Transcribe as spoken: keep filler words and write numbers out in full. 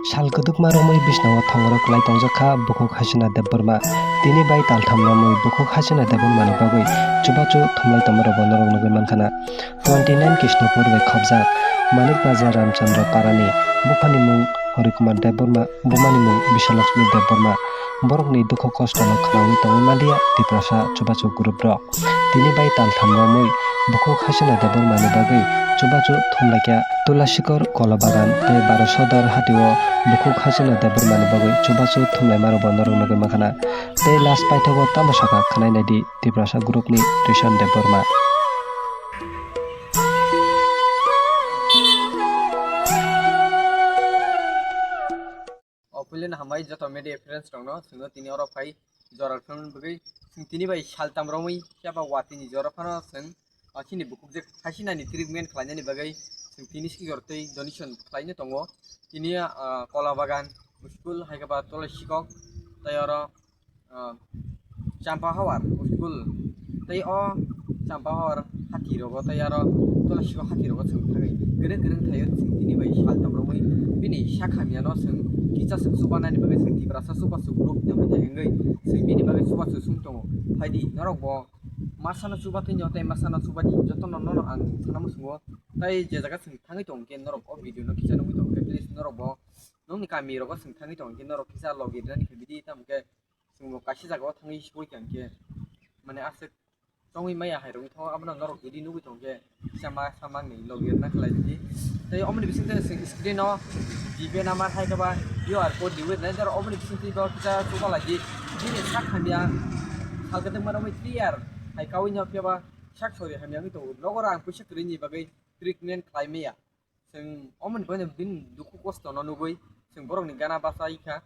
Sal kwdwkma romwi bisnao thongrok kwlai tongjak kha bukhuk Hasina Debbarma. Tini bai taltham romwi bukhuk Hasina Debbarmani bagwi chubachu thumlai tongmarokbo norok nugwi mankha na. Twenty nine Krishnapur bai khobjak Manik Bazar Ramchandra Parani buphani mung Hori Kumar Debbarma, bumani mung Biswalakshmi Debbarma. Borokni dukhu kostono khwnaui tongwi manliya Tiprasa chubachu group rok. Tini bai taltham romwi bukhuk Hasina Debbarmani bagwi chubachu thumlaikha. Tulasikor Kolabagan tei Baro Sodor hatio bukhuk Hasina Debbarmani bagwi chubachu thumlaimarokbo norok nugwi mankha na. Tei last paithago tamo sakha khwnai naidi Tiprasa groupni Rison Debbarma. O puilino hambai joto media friends rokno, chwngno tini oro phai jora rwphani bagwi. Chwng tini bai saltam romwi phiya ba watini jora phano chwng, ah, chini bukhuk je Hasinani treatment khlainani bagwi chwng tini sikjor tei donation khlaina tongo. Tini, ah, Kola Bagan school, hai khe ba Tolai Sikok, tei oro, ah, Champa Hawar school, tei o Champa Hawar hati rogo tei aro Tolai Sikok hati rogo chwng thangwi kwrwng kwrwng thaio chwng tini bai saltam romwi bini sak hamyano chwng kisa chwng chubanani bagwi chwng Tiprasa chubachu group tongwi thai wngwi chwng bini bagwi chubachu sung tongo. Phaidi norok bo masano chubatwi nyo tei masano chubadi jotono nono ang sana muchungo. Tei je jaga chwng thangwi tongkhe norok o video no kisa nugwi tongkhe please norok bo nokni kami rogo chwng thangwi tongkhe norok kisa logi rwnani khe bidi tamo khe chwngbo kaisa jagao thangwi soi kha hwnkhe mane aswk chongwi maya hai rwngwi thango, abono norok jodi nugwi tongkhe kisa ma samani logi rwna khlai di. Tei omoni bisingtwi chwng screen o G Pay number hai khe ba Q R code riwi rwnai, norok omoni bisingtwi bo kisa chuba lai di. Bini sak hamya sal kwdwkma romwi clear hai kaui no phiya ba sak sori hamya wngwi tongo, nogo rang puisa kwrwini bagwi treatment khlai maya. Chwng omoni bagwino bini dukhu kosto no nugwi chwng borokni gana bachai kha.